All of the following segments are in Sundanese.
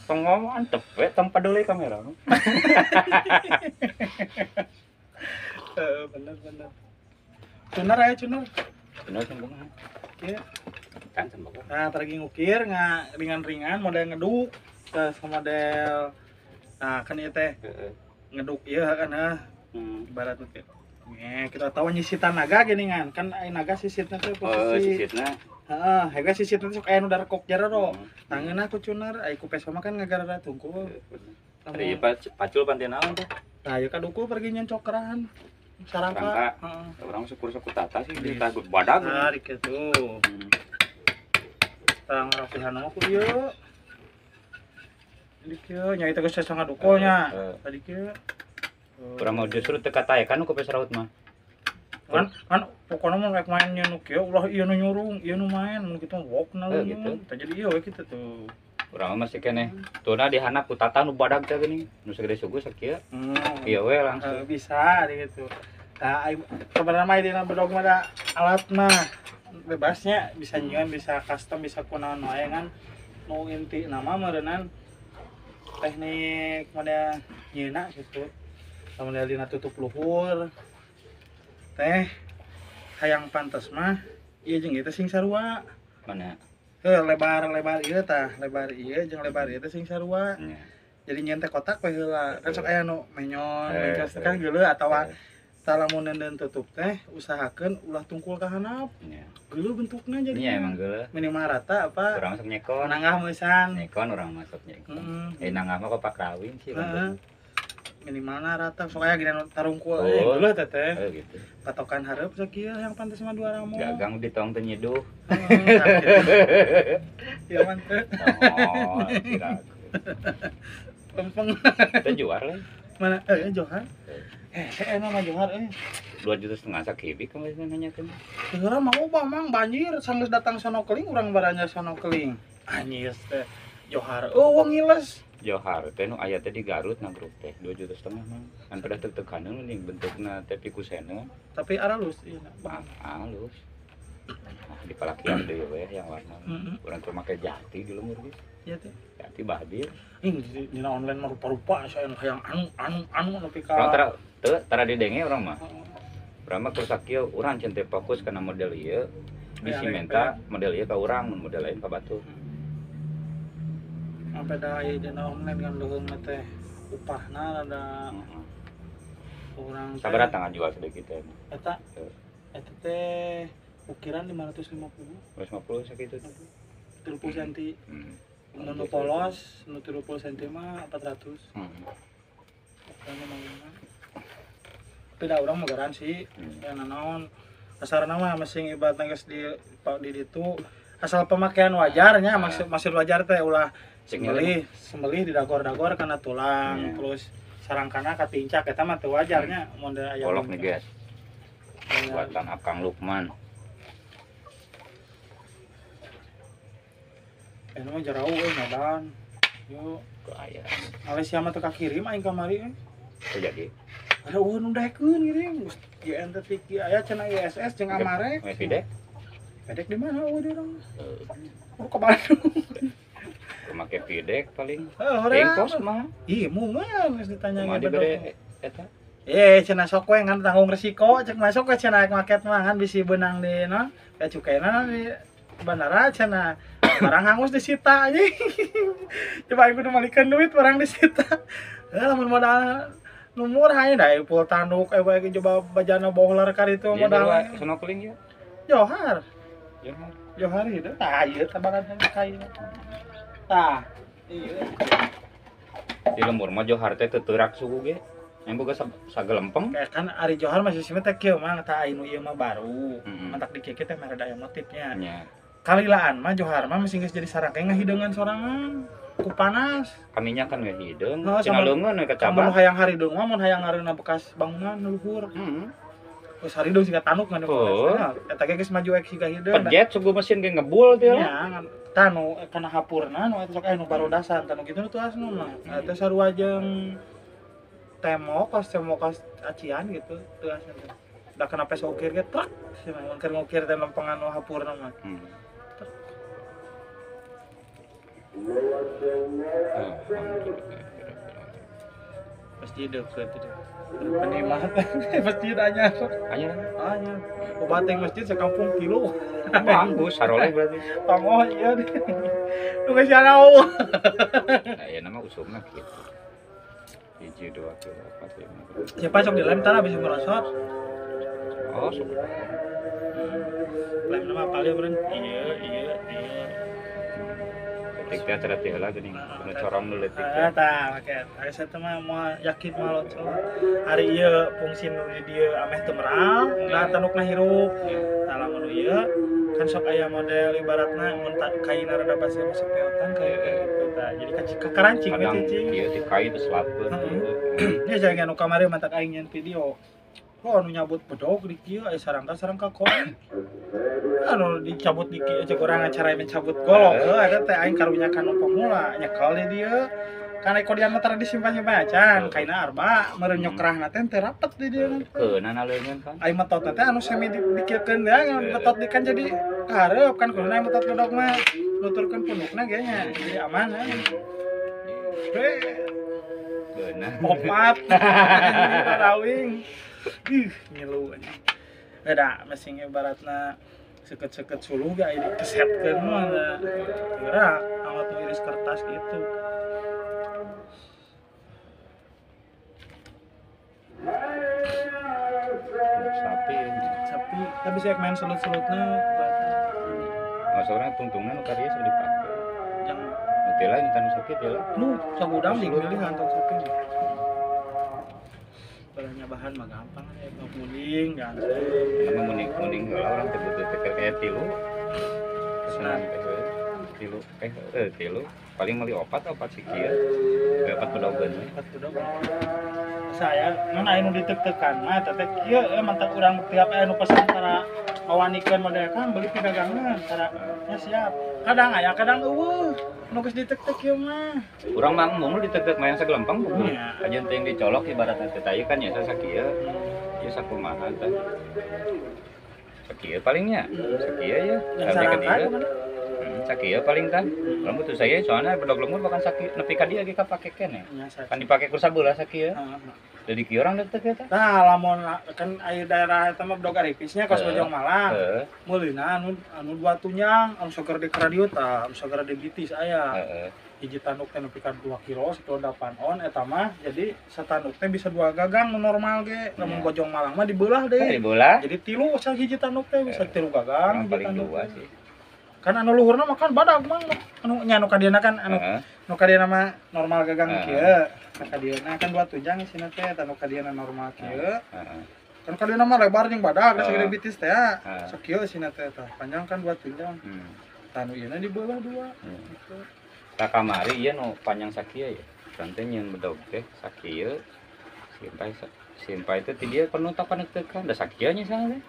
Tong ngomong antep we tong paduli kamera. Heeh, bener bener. Cuner aya cuner. Cuner sambungan. Kieu. Kan sambungan. Nah, lagi ngukir nga ringan-ringan model ngeduk terus model nah kan ieu teh. Heeh. Ngeduk ieu kan heuh. Ibarat teh. Nge, kita tahu nyisitan naga gini kan. Kan aya naga sisitna teh posisi. Oh, sisitna. Heeh, hega sisitna sok aya nu darekok jero. Tangeunah ku cuner, ai ku peso mah kan ngagarada tungkul. Ari ieu pacul panti naon teh? Nah, ieu ka duku pergi nyen cokran. Sarangka. Heeh. Urang syukur sok tata sih di tagut badag. Nah, kitu. Tang rapihan mah ku ieu. Di kieu nya itu geus sangat duko nya. Tadi kieu. Urang mau justru teu kataekan ku peso raut mah. Kan kan pokoknya mun rek main nya nu kieu ulah ieu nu nyurung, ieu nu main mun kitu wokna gitu. Tah jadi ieu we kitu tuh. Urang mah masih keneh. Tuna dihanap ku tata nu badag teh geuning. Nu sagede sugu sakieu. Ieu we langsung. Bisa gitu. Nah, sebenarnya mah dina bedog mah da alat mah bebasnya bisa nyieun, bisa custom, bisa kunaon wae kan. Nu inti nama meureunnan teknik model nyieuna gitu. Model dina tutup luhur. Teh hayang pantes mah ieu jeung ieu teh sing sarua. Mana? Heuh, lebar-lebar ieu tah, lebar ieu jeung lebar ieu teh sing sarua. Jadi nyeun teh kotak we heula. Kan sok aya nu menyon, mencos kan geuleuh atawa tah lamun neundeun tutup teh usahakeun ulah tungkul ka handap. Geuleuh bentukna jadi. Nya emang geuleuh. Minimal rata apa? Urang sok nyekon. Nanggah meusan. Nyekon urang masuk nyekon. Nanggah mah kopak rawing sih. Heeh. Minimalna rata sok aya gini tarungkul geuleuh teh teh. Gitu. Patokan hareup sakieu yang pantes mah dua ramo. Gagang ditong teh nyeduh. Ieu mah teh. Oh, kira. Lempeng. Teh juar lain. Mana? Johar. Enak mah Johar 2,5 juta sakibik kemarin nanyakeun. Heula mah ubah mang banjir sanggeus datang sonokeling urang baranya sonokeling. Anjir teh Johar. Oh, wong ngiles. Johar teh nu aya teh di Garut na grup teh 2,5 juta mah. Kan pada teu-teukaneun ning bentukna teh pikusena. Tapi aralus ieu na. Halus. Nah, di palakian deui we yang warna. Urang teh make jati di lembur ge. Iya teh. Jati bahdir. Ing dina online mah rupa-rupa saya hayang anu nepi ka. Urang tara teu tara didenge urang mah. Urang mah keur sakieu urang can teh fokus kana model ieu. Bisi menta model ieu ka urang mun model lain ka batur. Sampai da aya dina online kan leuheung teh upahna rada urang teh. Sabaraha tangga jual sedikit teh? Eta eta teh ukiran 550. 550 sakitu. 30 cm. Nu polos nu 30 cm mah 400. Ukuran 55. Tapi da urang mah garansi. Ya nanaon kasarna mah masing ibaratna geus di ditu asal pemakaian wajarnya maksud wajar teh ulah sembelih didagor-dagor kana tulang terus sarangkana katincak eta mah teu wajarnya mun aya kolok nih guys. Buatan Akang Lukman. Anu mah jarauh euy ngadan. Yo aya. Malaysia mah teu kakirim aing kamari euy. Teu jadi. Ada eueuh nu daekeun ngirim. Geus GN teh tiki aya cenah ISS jeung Amarek. Pedek. Pedek di mana eueuh di urang? Oh, ke Bandung. Make pidek paling. Heeh, pos mah. Ih, mungan geus ditanya ge bedog. Eta. Cenah sok we ngan tanggung resiko, cek masuk we cenah market mah ngan bisi beunang di non, ya cukaina di bandara cenah barang hangus disita anjing. Coba aing kudu malikeun duit barang disita. Heuh lamun modal nu murah aya da pul tanduk we coba bajana bohlar ka ditu modal. Snorkeling ya. Johar. Johar. Johar ieu tah ieu tabaran kai. Tah, ieu. Di lembur mah Johar teh teu teurak suku ge. Yang boga sagelempeng. Kayak kan ari Johar masih sih teh kieu mah tah anu ieu mah baru. Mantak di kieu teh mah rada aya motifnya. Nya. Kalilaan mah Johar mah masih geus jadi sarangke ngahideungan sorangan. Ku panas. Kaminya kan ngahideung, cenah leungeun we kacabak. Mun hayang harideung mah mun hayang ngareuna bekas bangunan luhur. Heeh. Geus harideung siga tanuk ngan. Eta ge geus maju ek siga hideung. Pejet sugu mesin ge ngebul teh. Nya, tanu kana hapurna nu eta sok aya nu barodasan tanu kitu nu tuasna mah. Eta sarua jeung tembok kos acian gitu tuasna teh. Da kana peso ukir ge truk cenah keur ngukir teh lempengan nu hapurna mah. Masjid deket itu. Penikmat. Masjid anyar. Anyar. Anyar. Obat yang masjid sekampung tilu. Bagus, saroleh berarti. Tongoh ieu. Nu geus jauh. Nah, ya nama usumna kitu. 1 2 3 4 5. Siapa sok dilem tara bisa merosot. Oh, sok. Lem nama apal ya, Bren? Iya, iya, iya. Letik teh acara teh heula geuning. Nu corong nu leutik teh. Tah, make. Ari saya teh mah moal yakin moal locot. Ari ieu fungsi nu di dieu ameh teu meral, da tanukna hirup. Tah lamun nu ieu kan sok aya model ibaratna mun kaina rada baseuh masuk peotan kayak gitu tah. Jadi kakarancing we cicing. Ieu ti kai teh selapeun. Nya jangan nu kamari matak aing nyen video. Oh, anu nyabut bedog di kieu aya sarangka-sarangka koi. Anu dicabut di kieu cek urang acara mencabut golok heuh eta teh aing karunya ka nu pemula nyekel di dieu. Kan kodian mah tara disimpan-simpan acan, kaina arba meureun nyokrahna teh teu rapet di dieu. Keunana leungeun kan. Aing metot teh anu semi dikiekeun teh metot di kan jadi kahareup kan kuduna metot bedog mah nuturkeun punukna ge nya jadi aman kan. Beunah. Opat. Rawing. Ih, ngilu anjing. Beda masing ibaratna seket-seket suluh ga ini kesetkeun mah gerak amat nu iris kertas gitu. Sapi. Sapi, tapi saya main selut-selutna. Mas orang tungtungna nu ka dieu sok dipake. Jangan. Nu teh lain tanu sapi teh lah. Nu sagudang dimilih kantong sapi. Barangnya bahan mah gampang ya, muning kan. Emang muning heula orang teh butuh teh kayak tilu. Kesenang teh tilu tilu paling meuli opat sikieu. Opat bedogeun. Opat bedogeun. Saya mun aya nu ditek-tekan mah eta teh kieu mantap urang tiap aya nu pesan tara ngawanikeun model kan beli pidagangan tara nya siap. Kadang aya kadang eueuh. Nu geus ditek-tek ieu mah. Urang mah embung ditek-tek mah yang sagelempang buku. Kajian teh dicolok ibaratna teh tah kan nya sakieu. Ieu sakumaha teh. Sakieu palingnya. Sakieu ya. Sampai ka dieu. Sakieu paling tah. Urang butuh saya soalna bedog lemur bahkan sakieu nepi ka dieu ge kapake keneh. Kan dipake ku sabelah sakieu. Jadi kieu urang dek teh. Tah lamun kan aya daerah eta mah bedog aripisnya kos Bojong Malang. Meulina anu dua tunyang anu soger di radio tah, anu soger di bitis aya. Hiji tanduk teh nepi ka 2 kilo, 1 8 on eta mah jadi satanduk teh bisa 2 gagang nu normal ge. Lamun Bojong Malang mah dibelah deui. Dibelah. Jadi tilu hiji tanduk teh bisa 3 gagang. Paling 2 sih. Kan anu luhurna mah kan badag mang anu nya anu kadieuna kan anu nu kadieuna mah normal gagang kieu. Ka kadieuna kan 2 tunjang isina teh anu kadieuna normal kieu. Kan kadieuna mah lebar jeung badag sagede bitis teh. Sakieu isina teh tah panjang kan 2 tunjang. Tah anu ieu na dibelah 2 gitu. Tah kamari ieu nu panjang sakieu ya. Urang teh nyieun bedog teh sakieu simpai teh ti dieu penuh tokan teukan da sakieu nya sana teh.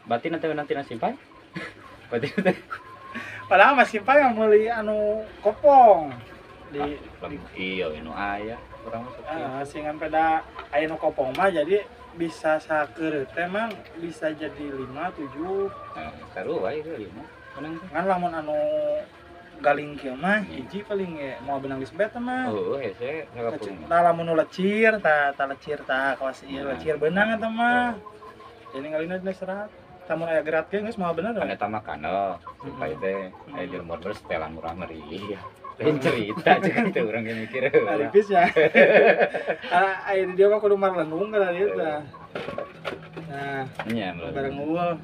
Batin teh nanti simpai. Batin teh padahal Mas Simpai yang beli anu kopong di iya anu aya urang mah sakieu. Singan peda aya nu kopong mah jadi bisa sakeureuh teh mang bisa jadi 5 7. Saru wae 5. Menang teh. Ngan lamun anu galing kieu mah hiji paling ge moal benang disebet mah. Heueuh hese sakapung. Tah lamun nu lecir tah lecir tah kawas ieu lecir beunang eta mah. Jadi ngalina dina serat. Tamun aya gerat ge geus moal bener. Kan eta mah kanal sampai teh aya di lembur setelan murah meriah. Lain cerita jeung teh urang ge mikir. Aripis ya. Aya di dieu mah kudu marlenung kana dieu tah. Nah, nya bareng eueuh.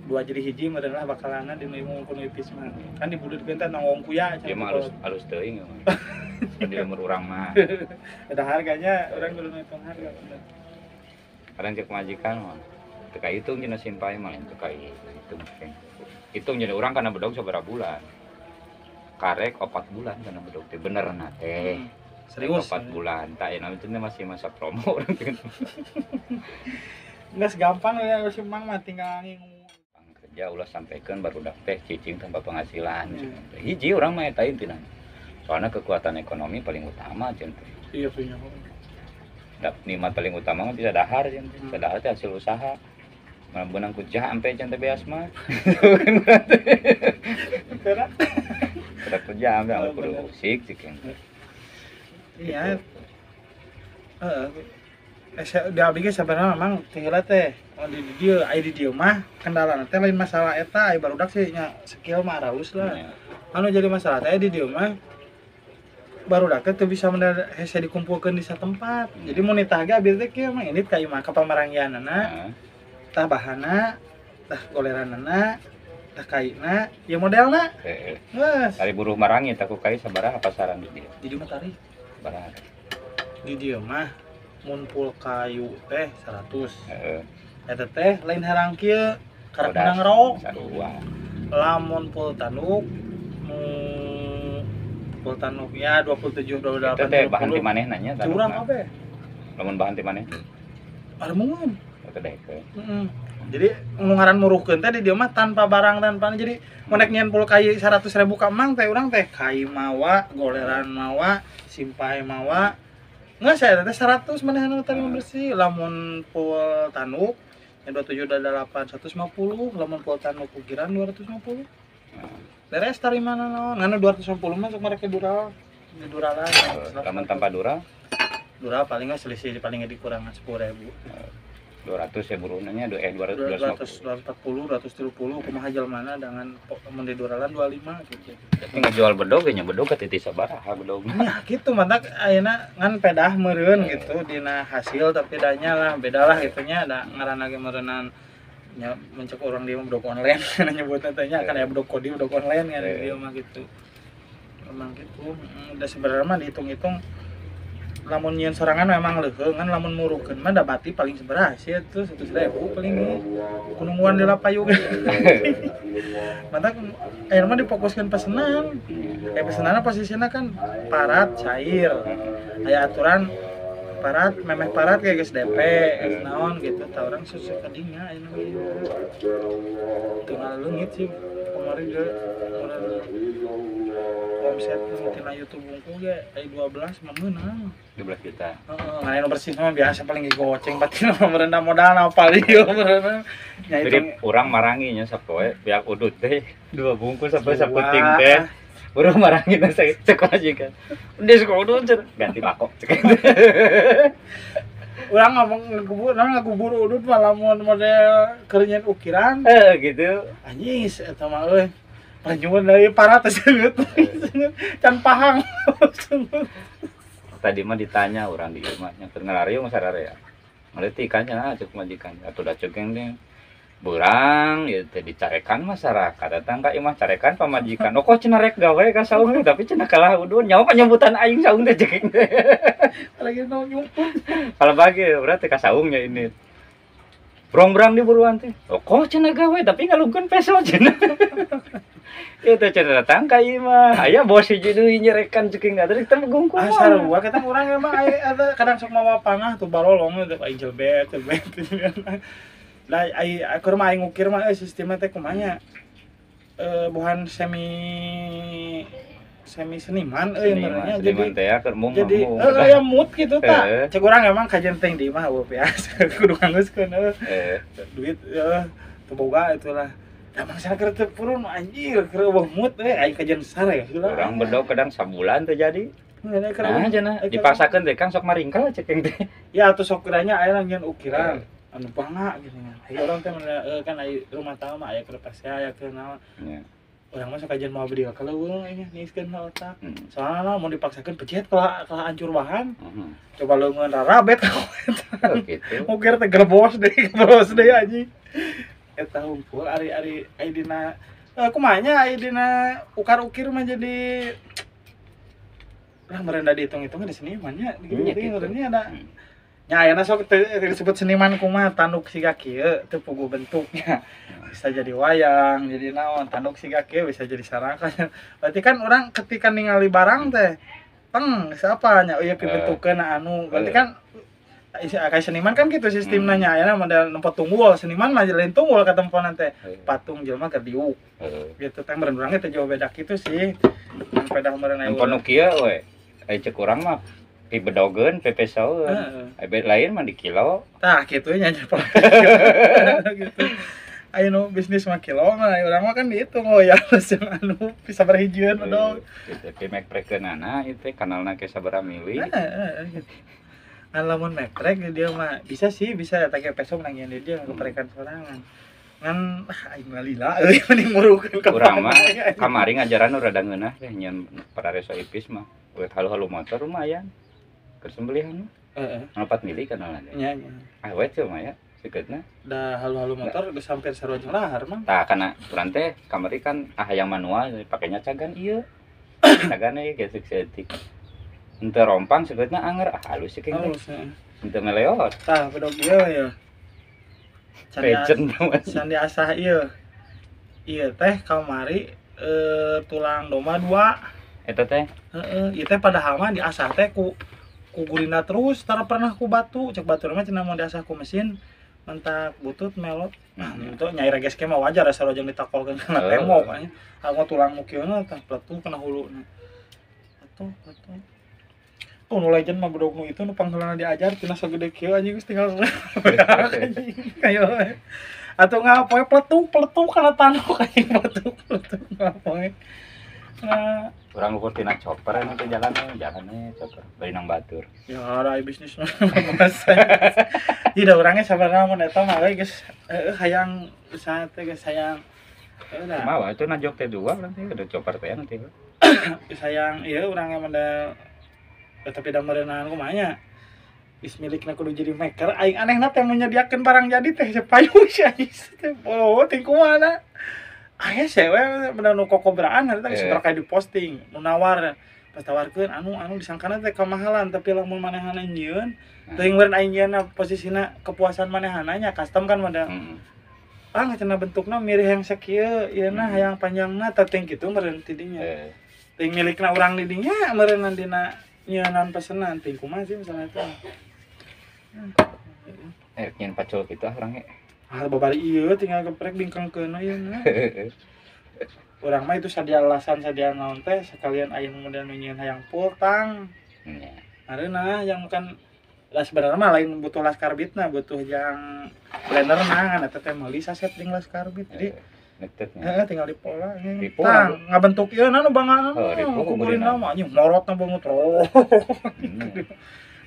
2 jadi hiji meureun lah bakalanna di nu kudu ipis mah. Kan dibudutkeun teh nongong kuya cenah. Ieu mah alus teuing mah. Di lembur urang mah. Ada harganya, urang kudu ngitung harga. Kadang cek majikan mah. Teka hitung cenah simpai mah teka hitung. Hitung jadi urang kana bedog sabaraha bulan. Karek 4 bulan kana bedog teh bener na teh. Serius 4 bulan. Tah enak itu masih masa promo urang teh. Geus gampang ya si Mang mah tinggal ngingu. Kerja ulah sampaikan barudak teh cicing tanpa penghasilan. Hiji urang mah eta intina. Soalnya kekuatan ekonomi paling utama cenah teh. Iya punya. Nikmat paling utama mah bisa dahar cenah teh. Bisa dahar teh hasil usaha. Malah benang kujah sampai can teh beas mah. Kira. Kada kerja Jam kudu usik cik. Iya. Heeh. Di abdi ge sabenerna memang teh heula teh di dieu aya di dieu mah kendalana teh lain masalah eta aya barudak sih nya skill mah araus lah. Anu jadi masalah teh di dieu mah barudak teh teu bisa mendadak hese dikumpulkeun di satempat. Jadi mun nitah ge abdi teh kieu mah indit ka imah ka pamaranggianana, tah bahana, tah goleranana, tah kaina, ieu modelna. Heeh. Geus. Ari buruh marangi tah ku kai sabaraha pasaran di dieu? Di dieu mah tarik. Sabaraha? Di dieu mah mun pul kayu teh 100. Heeh. Eta teh lain herang kieu karek menang rok. Sarua. Lamun pul tanduk mu pul tanduk ya 27 28. Eta teh bahan ti manehna nya curang kabeh. Lamun bahan ti maneh? Aremungan. Eta daekeun. Heeh. Jadi nu ngaran muruhkeun teh di dieu mah tanpa barang tanpa jadi mun rek nyieun pul kai 100.000 ka emang teh urang teh kai mawa, goleran mawa, simpai mawa. Nggak saya teh 100 manehna teh bersih lamun pul tanduk yang 27 28 150 lamun pul tanduk ukiran 250. Beres tarima naon nganu 250 mah sok mereka dural di duralan. Lamun tanpa dural? Dural paling nggak selisih paling dikurangan 10.000. 200 ya buruhna nya 200 240 230 kumaha jelmana dengan mun di duralan 25 gitu. Tapi ngejual bedog nya bedog ka titik sabaraha bedog. Nah gitu mantak ayeuna ngan pedah meureun gitu dina hasil tapi danya lah bedalah gitunya da ngaranna ge meureunnan nya mencek urang dieu mah bedog online nyebutna teh nya kan aya bedog kodi bedog online kan di dieu mah gitu. Memang gitu udah sebenarnya mah dihitung-hitung lamun nyieun sorangan memang leuheung kan lamun muruhkeun mah da bati paling sabaraha sih itu 100.000 paling kununguan di lapayu. Mantak ayeuna mah difokuskeun pesenan. Pesenanna posisina kan parat cair. Aya aturan parat memeh parat kayak geus DP geus naon gitu tah urang susah kadinya ayeuna mah. Teu ngaleungit sih kamari ge omset tina YouTube bungku ge aya 12 mah meunang. 12 juta. Heeh, anu bersih mah biasa paling goceng batin mah merendah modal apa ieu merendah. Nya itu urang marangi nya sapoe biak udut teh dua bungkus sampai saputing teh. Urang marangi teh cek majikan. Udah suka udut ganti bako cek. Urang ngomong ngekubur, urang ngakubur udut mah lamun model keur nyeun ukiran. Gitu. Anjing eta mah euy. Panjungan dari parat seungeut. Can pahang. Tadi mah ditanya orang di imah nya keur ngalariung sararea. Meuleutik kan cenah cek majikan atuh da cegeng teh. Beurang ieu teh dicarekan masyarakat datang ka imah carekan pamajikan. Oh kok cenah rek gawe ka saung tapi cenah kalah udun nyawa panyebutan aing saung teh cegeng teh. Lagi nu nyumput. Kalau bagi berarti ka saungnya ini. Brong-brang di buruan teh. Oh kok cenah gawe tapi ngalungkeun peso cenah. Ieu teh cenah datang ka imah. Aya bos hiji deui nyerekan ceking da teh gungkul. Ah sarua kita urang emang aya kadang sok mawa panah tuh balolong teh aing jelbet jelbet. Lah ai keur mah aing ngukir mah sistemna teh kumaha nya. Bukan semi seniman euy merenya jadi jadi ya mood gitu tah. Cek urang emang kajian teh di imah eueuh biasa kudu nganggeuskeun duit teu boga itulah. Emang saya keur teu purun anjir keur eueuh mood euy aing kajian sare heula. Urang bedog kadang sabulan teu jadi. Nah cenah dipaksakeun teh Kang sok maringkel cek teh. Ya atuh sok kiranya aya nyeun ukiran. Anu pangga gitu nya. Aya urang teh kan aya rumah tangga mah aya keur pasea aya keur naon. Urang mah sok kajian moal beli kaleuweung aing niiskeun ka otak. Soalna mun dipaksakeun pecet kalah hancur bahan. Coba leungeun rarabet ka eta. Gitu. Mukir teh gerbos deui anjing. Eta hungkul ari-ari ai dina kumaha nya ai dina ukar-ukir mah jadi lah merendah dihitung-hitung di seniman nya gitu gitu ada. Nya ayeuna sok disebut seniman kumaha tanduk siga kieu teu puguh bentuknya. Bisa jadi wayang, jadi naon, tanduk siga kieu bisa jadi saraka. Berarti kan orang ketika ningali barang teh teng siapa nya ieu pibentukeun anu. Berarti kan kayak seniman kan gitu sistemna nya ayeuna model nempo tunggul, seniman mah lain tunggul katemponan teh. Patung jelema keur diuk. Gitu teh meureun urang teh jauh beda kitu sih. Ngan pedah meureun aya. Nempo nu kieu we. Ai cek urang mah pibedogeun pepesoeun. Ai lain mah di kilo. Tah kitu nya gitu. Ayo nu bisnis mah kilo mah urang mah kan dihitung oh ya yang anu bisa berhijieun bedog. Tapi mek prekeunana ieu teh kanalna ke sabaraha mili. Heeh. Ngan lamun meprek dia mah bisa sih bisa eta ge peso menangin dia ngeprekan sorangan. Ngan aing mah lila euy mending murukeun ka urang mah kamari ngajaran rada ngeunah teh nyeun parareso ipis mah. Buat halu-halu motor lumayan. Keur sembelihan mah. Heeh. 4 mili kanalna. Nya nya. Awet mah ya. Seketna. Da halu-halu motor geus hampir sarua jeung lahar mah. Tah kana urang teh kamari kan hayang manual pakainya cagan ieu. Cagan ieu gesek saeutik. Henteu rompang seketna anger halus sih kayaknya. Halus heeh. Henteu meleot. Tah bedog ieu ya. Can diasah ieu. Ieu teh kamari tulang domba 2. Eta teh? Heeh, ieu teh padahal mah diasah teh ku gurina terus tara pernah ku batu, cek batu mah cenah mun diasah ku mesin mentak butut melot. Nah, itu nyai reges ke mah wajar asa jeung ditakolkeun kana tembok anjing. Aku tulang nu kieu tah pletu kana huluna. Atuh, atuh. Tuh nu legend mah bedog nu itu nu pangheulana diajar tina sagede kieu anjing geus tinggal anjing. Kayo. Atuh ngapoe pletuk-pletuk kana tanduk anjing pletuk-pletuk ngapoe. Nah, urang ukur tina chopper anu teh jalannya chopper bari nang batur. Ya ada bisnis mah masa. Ieu da urangnya sabarna mun eta mah we geus hayang usaha teh geus hayang heuh da. Mawa itu najok teh 2 nanti ada chopper teh nanti. Geus hayang ieu urangnya mah da tapi da meureunaan kumaha nya. Geus milikna kudu jadi maker aing anehna teh menyediakeun barang jadi teh payu sih anjing teh oh teh kumaha. Aya sih we bener nu kokobraan harita geus kayak di posting nu nawar pas tawarkeun anu disangkana teh kamahalan tapi lamun manehana nyieun teuing meureun aing nyieunna posisina kepuasan manehana nya custom kan pada ah cenah bentukna mirih yang sakieu ieu na hayang panjangna teh teuing kitu meureun ti dinya teuing milikna urang di dinya meureun dina nyieunnan pesenan teuing kumaha sih misalnya teh nyieun pacul kitu urang ge. Ah babari ieu tinggal geprek bingkangkeun ieu na. Urang mah itu sadia alasan sadia naon teh sekalian aing kemudian nyieun hayang pultang. Nya. Areuna yang kan lah sebenarnya mah lain butuh las karbitna, butuh yang blender mah eta teh meuli saset jeung las karbit. Jadi heeh tinggal dipola. Tang ngabentuk ieu na nu banganan. Ku gurina mah anjing morotna banget roh.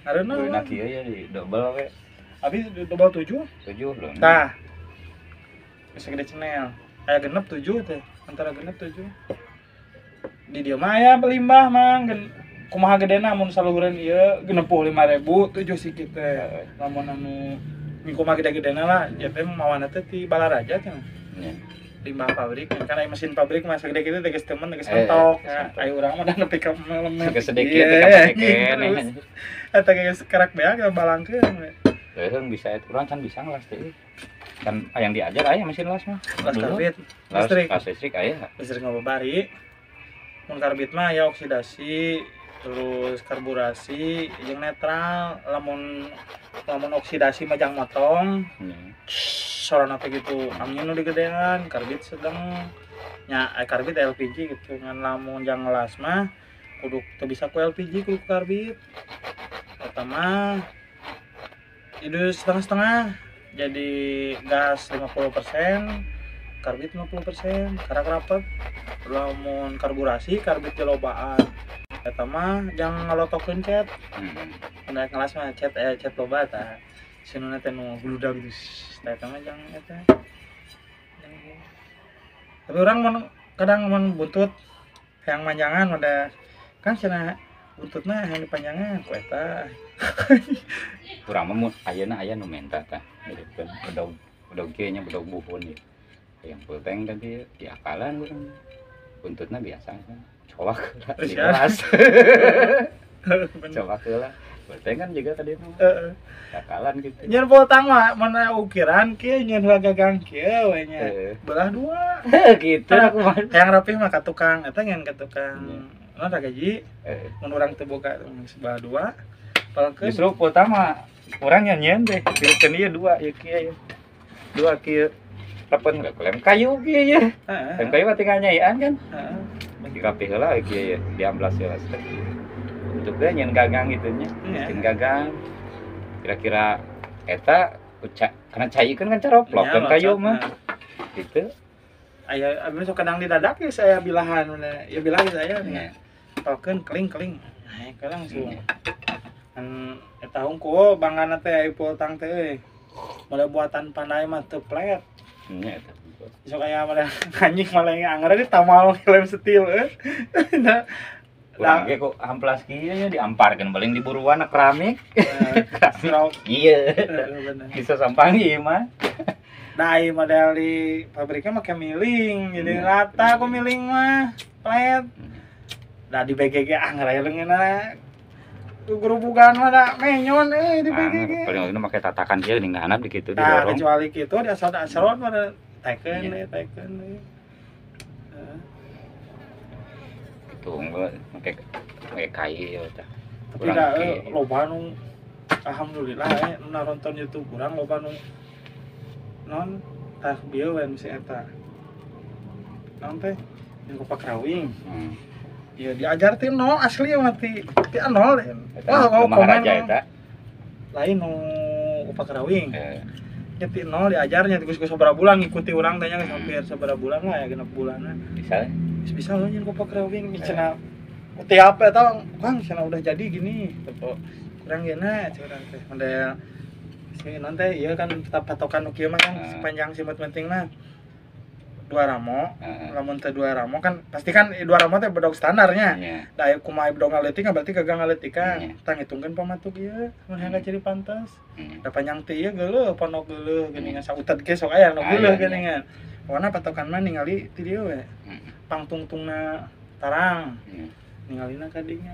Areuna. Gurina kieu ya di double we. Abi double 7? 7 loh. Tah. Bisa gede cenel. Aya genep 7 teh, antara genep 7. Di dieu mah aya belimbah mang kumaha gedena mun saluhureun ieu 65.000 7 sikit teh. Lamun anu kumaha gede-gedena lah, ieu teh mawana teh ti Balaraja teh. Nya. Limbah pabrik kan aya mesin pabrik mah sagede kitu teh geus temen geus mentok. Aya urang mah da nepi ka melemet. Geus sedikit teh kapake. Eta geus kerak beak balangkeun. Heung bisa eta urang can bisa ngelas teh. Kan yang diajar aya mesin las mah. Las karbit, listrik. Las listrik aya. Listrik mah babari. Mun karbit mah aya oksidasi, terus karburasi jeung netral. Lamun oksidasi mah jang motong. Sorana teh gitu, angin nu digedean, karbit sedang. Nya karbit LPG gitu. Ngan lamun jang ngelas mah kudu teu bisa ku LPG kudu karbit. Eta mah itu setengah-setengah, jadi gas 50%, karbit 50%, karak rapet. Lamun karburasi karbit dilobaan. Eta mah jang ngalotokeun cat. Naik ngelas mah cat cat loba tah. Sinuna teh nu gludak gitu. Tah eta mah jang eta. Tapi urang mun kadang mun buntut hayang manjangan udah kan cenah buntutna hayang dipanjangan ku eta. Urang mah ayeuna aya nu menta tah miripkeun bedog kieu nya bedog buhun ieu. Hayang pulteng tadi diakalan urang. Buntutna biasa kan. Cowak heula di kelas. Cowak heula. Pulteng kan juga tadi mah. Heeh. Akalan gitu. Nyeun pultang mah mun ukiran kieu nyeun heula gagang kieu we nya. Belah dua. Gitu aku mah. Hayang rapih mah ka tukang eta ngan ka tukang. Naon gaji? Mun urang teu boga sebelah dua. Justru pultang mah urang nyanyian teh dirikeun ieu dua ieu kieu. Dua kieu. Rapen lem kayu kieu ye. Lem kayu mah tinggal nyaian kan. Heeh. Dirapih heula kieu ye, diamblas heula. Untuk ge nyeun gagang gitu nya. Nyeun gagang. Kira-kira eta karena cai kan caroplok lem kayu mah. Gitu. Aya abdi sok kadang didadak ya saya bilahan ya bilahan saya nih. Token keling-keling. Naik langsung. Kan eta hungkul bangana teh aya pultang teh euy. Model buatan pandai mah teu plet. Nya eta. Sok aya model anjing malah anggar di tamal lem setil euy. Urang ge kok amplas kieu nya diamparkeun paling di buruan keramik. Stroke. Iya. Bisa sampang ieu mah. Nah, ieu model di pabriknya make miling, jadi rata ku miling mah plet. Nah di BGG anggar aya leungeunna gerubugan mah da menyon euy di BGG. Paling oge make tatakan kieu ning handap di kitu nah, didorong. Kecuali kitu di asal-asal mah teken deui, teken deui. Gitu unggul make kayu ya tah. Tapi da loba nu alhamdulillah nu nonton YouTube urang loba nu non tah bieu we nu si eta. Naon teh? Jeung kopak rawing. Ya diajar ti nol asli mah ti nol. Wah, mau komen eta. Lain nu kopak rawing. Nya ti nol diajarnya geus sabaraha bulan ngikuti urang teh nya geus hampir sabaraha bulan lah ya 6 bulanan. Bisa. Bisa lo nyen kopak rawing cenah tiap eta Kang cenah udah jadi gini. Kurang geuna cenah teh model si non teh ieu kan tetap patokan nu kieu mah kan sepanjang simut pentingna. 2 ramo, lamun teu 2 ramo kan pasti kan 2 ramo teh bedog standarnya. Da aya kumaha bedog ngaletik berarti kagak ngaletikan. Tah ngitungkeun pamatuk ieu mun hayang ciri pantes. Da panjang teh ieu geuleuh pondok geuleuh geuningan sautet ge sok aya nu geuleuh geuningan. Pokona patokan mah ningali ti dieu we. Pangtungtungna tarang. Ningalina ka dinya.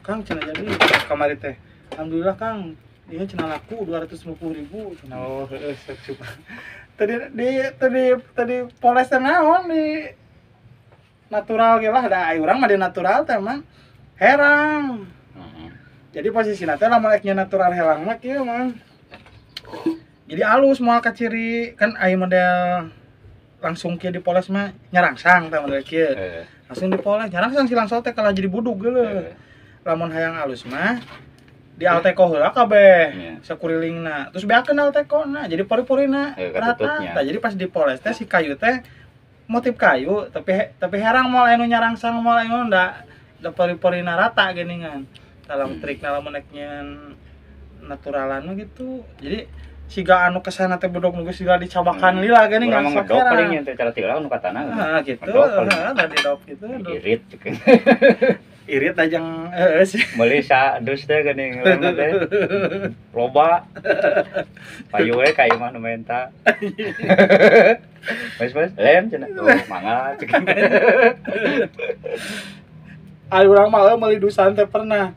Kang cenah jadi kamari teh. Alhamdulillah Kang, ieu cenah laku 250.000 cenah. Oh heueuh sok coba. Tadi poles teh naon di natural ge lah da ai urang mah di natural teh mah herang. Jadi posisina teh lamun ek nya natural herang mah kieu mah. Jadi alus moal kaciri kan ai model langsung kieu dipoles mah nyarangsang teh model kieu. Langsung dipoles nyarangsang si langsung teh kalah jadi budug geuleuh. Lamun hayang alus mah di alteko heula kabeh sakurilingna terus beakeun altekona jadi pori-porina rata. Tah jadi pas dipoles teh si kayu teh motif kayu tapi herang moal anu nyarangsang moal anu da pori-porina rata geuningan. Dalam trikna lamun ek nyeun naturalan mah gitu. Jadi siga anu kesana teh bedog nu geus dicabakan lila geuning urang ngedok paling nya teh cara tila nu ka tanah. Heeh gitu. Heeh tadi dop gitu. Irit irit ajang heeh sih. Meuli sadus teh geuning urang teh. Loba. Payu we ka imah nu menta. Mas lem cenah. Oh, mangga cek. Ari urang mah meuli dusan teh pernah.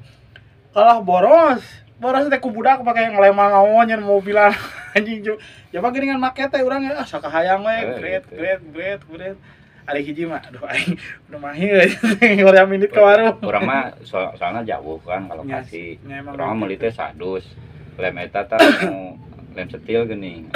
Kalah boros. Boros teh ku budak pake ngelemang naon nyen mobilan anjing coba geuningan make teh urang ah sakahayang we great. Ari hiji mah aduh aing udah mahir hoream minit ke warung. Urang mah soalnya jauh kan kalau kasih. Urang mah meuli teh sadus. Lem eta tah nu lem setil geuning.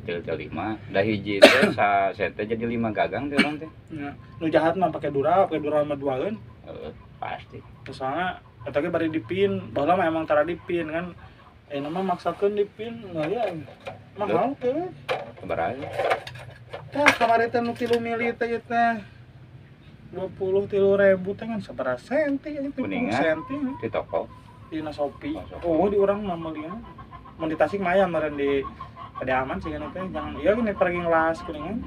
Setil teh 5, da hiji teh sa set teh jadi 5 gagang teh urang teh. Nya. Nu jahat mah pake dura mah duaeun. Heeh, pasti. Soalna eta ge bari dipin, baheula mah emang tara dipin kan. Ayeuna mah maksakeun dipin, ya mahal teh. Sabaraha? Tah kamari teh nu 3 mili teh ieu teh 23.000 teh ngan sabaraha senti anjing 30 senti di toko dina Shopee. Oh di urang mah meulina. Mun di Tasik mah aya meureun di Padiaman sih teh jangan ieu gini pergi ngelas kuningan.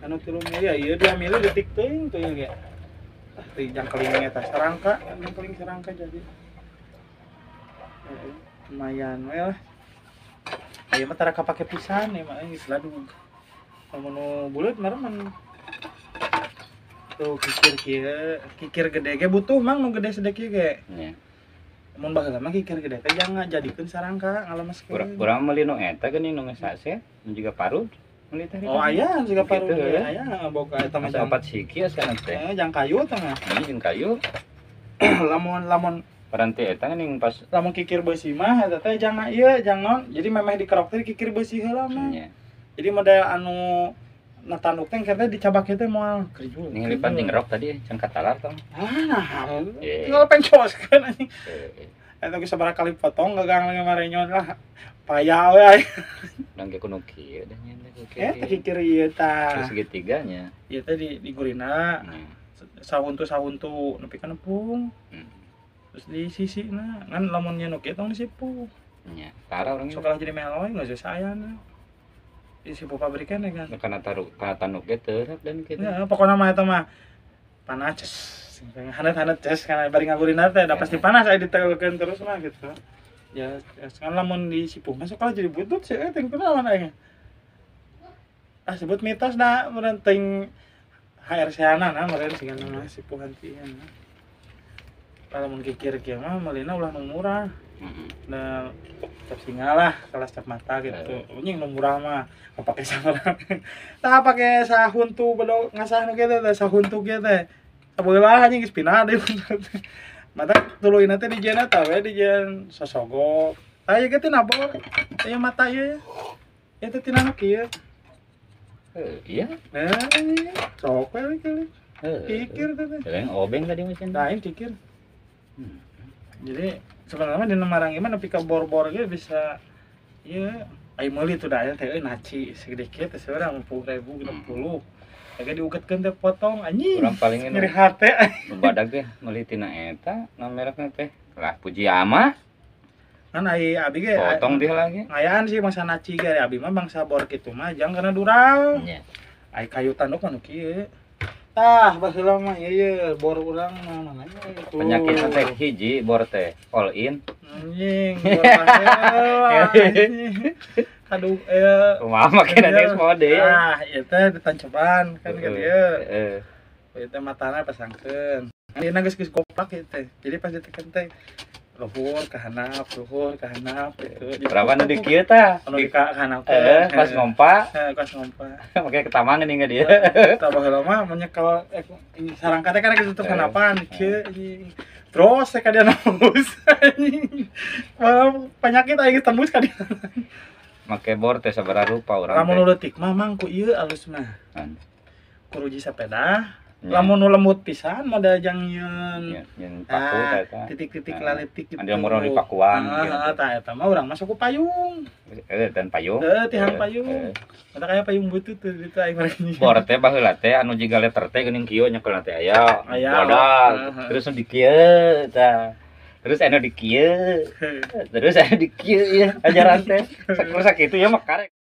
Anu 3 mili ya ieu 2 mili detik teuing teh ieu ge. Ah teh jangkeling eta sarangka, jangkeling sarangka jadi. Lumayan we lah. Ieu mah tara kapake pisan ieu mah geus ladug. Lamun nu buleut meureun tuh kikir kieu, kikir gede ge butuh mang nu gede sedek ieu ge. Nya. Mun baheula mah kikir gede teh jangan jadikeun sarangka ngalemeskeun. Urang meuli nu eta geuning nu geus saset, nu jiga parut meuli teh. Oh aya jiga parut ge aya boga eta mah 4 siki asana teh. Jang kayu teh mah. Ini jeung kayu. Lamun paranti eta geuning pas lamun kikir beusi mah eta teh jangan ieu jangan jadi memeh dikerok teh kikir beusi heula mah. Jadi model anu natanduk teh teh dicabak teh moal kerjul. Ningali pan ngerok tadi can katalar tong. Ah nah. Tinggal pencoskeun anjing. Eta geus sabaraha kali potong gagang marenyon lah. Payah we aing. Urang ge kudu kieu dah nya teh kieu. Eh kikir ieu tah. Segitiganya. Ieu teh di gurina. Sahuntu-sahuntu nepi ka nepung. Terus di sisina ngan lamun nya nu kieu tong disipu. Nya, tara urang sok kalah jadi meloy geus sayana. Di sipu pabrikan ya kan. Kana taruh kana tanuk ge teu dan kitu. Ya, pokona mah eta mah panas ces. Hanet-hanet ces kana bari ngagurina teh da pasti panas aya diteulkeun terus mah gitu. Ya, sekarang lamun di sipuh masuk kalau jadi butut sih, ting kenalan aing. Ah sebut mitos dah, meureun ting HRC-ana nah meureun sigana mah sipuhan teh. Lamun kikir kieu mah meulina ulah nu murah. Nah, cap singa lah, kelas cap mata gitu. Anjing nu murah mah pake sabaraha. Tah pake sahuntu bedog ngasah nu kieu teh, sahuntu kieu teh. Sabeula anjing geus pindah deui. Mata tuluy nanti di jana tahu ya di jalan sosogo. Ayo gitu nabor, ayo mata ya, itu tina nu kieu. Iya. Nah, sok we kali. Kikir teh. Yang obeng tadi macam. Lain kikir. Jadi sebenarnya di Marang ieu mah nepi ka bor-bor ge bisa ieu ai meuli tuh da aya teh euy naci sedikit teh seurang 10.000 60. Agak diugetkeun teh potong anjing. Urang paling nyeri hate. Nu badag teh meuli tina eta, na merekna teh. Lah Fujiyama. Kan ai abi ge potong dia lagi. Ngayaan sih bangsa naci ge abi mah bangsa bor kitu mah jang kana dural. Nya. Ai kayu tanduk mah nu kieu. Tah baheula mah ieu ye bor urang mah mana itu. Penyakitna teh hiji bor teh all in. Anjing bor baheula. Aduh, kumaha make nanti geus mode. Nah, ieu teh ditanceban kan ka dieu. Heeh. Ieu teh matana pasangkeun. Ieu geus geus goplak ieu teh. Jadi pas ditekan teh luhur ka handap gitu. Berapa nu di kieu tah? Anu di ka handap. Pas ngompa. Heeh, pas ngompa. Make ketamangan nih dia. Tah baheula mah menyekel sarangka teh kan geus tutup hanapan kieu anjing. Terus teh ka dia nembus anjing. Penyakit aing geus tembus ka dia. Make bor teh sabaraha rupa urang. Lamun nu leutik mah mang ku ieu alus mah. Ku ruji sepeda. Lamun nu lembut pisan model jang yeun. Nyeun paku teh eta. Titik-titik laletik gitu. Ada murah di pakuan gitu. Tah eta mah urang masuk ku payung. Dan payung. Heuh, tihang payung. Mata kaya payung butut tuh ditu aing mah. Bor teh baheula teh anu jiga letter teh geuning kieu nyekelna teh aya. Badag. Terus nu di kieu tah. Terus anu di kieu. Terus anu di kieu ieu ajaran teh. Sakur sakitu ya mah karek.